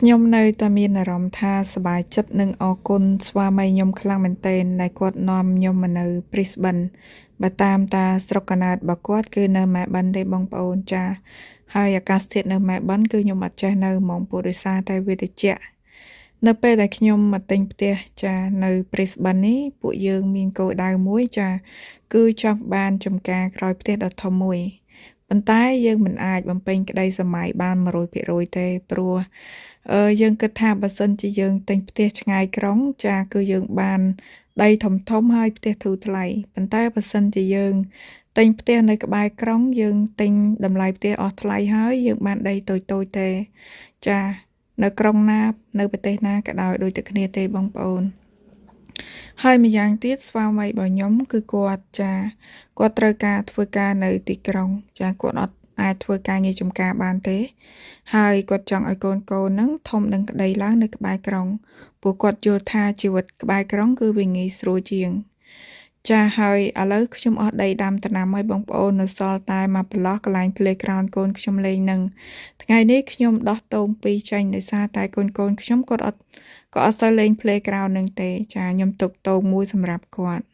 ខ្ញុំនៅតែមានអារម្មណ៍ថាសប្បាយចិត្តនិងអរគុណស្វាមីខ្ញុំខ្លាំងមែនទែនដែលគាត់នាំខ្ញុំមកនៅ Brisbane បើតាមតាស្រុកកំណើតរបស់គាត់គឺនៅ Melbourne ទេបងប្អូនចាហើយអាកាសធាតុនៅ Melbourne គឺខ្ញុំអត់ចេះនៅហ្មងព្រោះដោយសារតែវាត្រជាក់នៅពេលដែលខ្ញុំមកទិញផ្ទះចានៅ Brisbane នេះពួកយើងមានគោលដៅមួយចាគឺចង់បានចំការក្រោយផ្ទះដ៏ធំមួយប៉ុន្តែយើងមិនអាចបំពេញក្តីស្រមៃបាន100%ទេព្រោះអឺយើងគិតថាបើសិនជាយើងទិញផ្ទះឆ្ងាយក្រុងចាគឺយើងបានដីធំធំហើយផ្ទះធូរថ្លៃប៉ុន្តែបើសិនជាយើងទិញផ្ទះនៅក្បែរក្រុងយើងទិញតម្លៃផ្ទះអស់ថ្លៃហើយយើងបានដីតូចតូចទេចានៅក្រុងណានៅប្រទេសណាក៏ដោយដូចតែគ្នាទេបងប្អូនហើយម្យ៉ាងទៀតស្វាមីរបស់ខ្ញុំគឺគាត់ចាគាត់ត្រូវការធ្វើការនៅទីក្រុងចាគាត់អត់អាចធ្វើការងារចំការបានទេ ហើយគាត់ចង់ឲ្យកូនកូនហ្នឹងធំដឹងក្តីឡើងនៅក្បែរក្រុងព្រោះគាត់យល់ថាជីវិតក្បែរក្រុងគឺវាងាយស្រួលជាង ចាហើយឥឡូវខ្ញុំអស់ដីដាំដំណាំហើយបងប្អូននៅសល់តែមួយប្រឡោះកន្លែង playground កូនខ្ញុំលេងនឹងថ្ងៃនេះខ្ញុំដោះតូងពីរចេញដោយសារតែកូនកូនខ្ញុំគាត់អត់ក៏អត់សូវលេង playground នឹងទេចាខ្ញុំទុកតូងមួយសម្រាប់គាត់។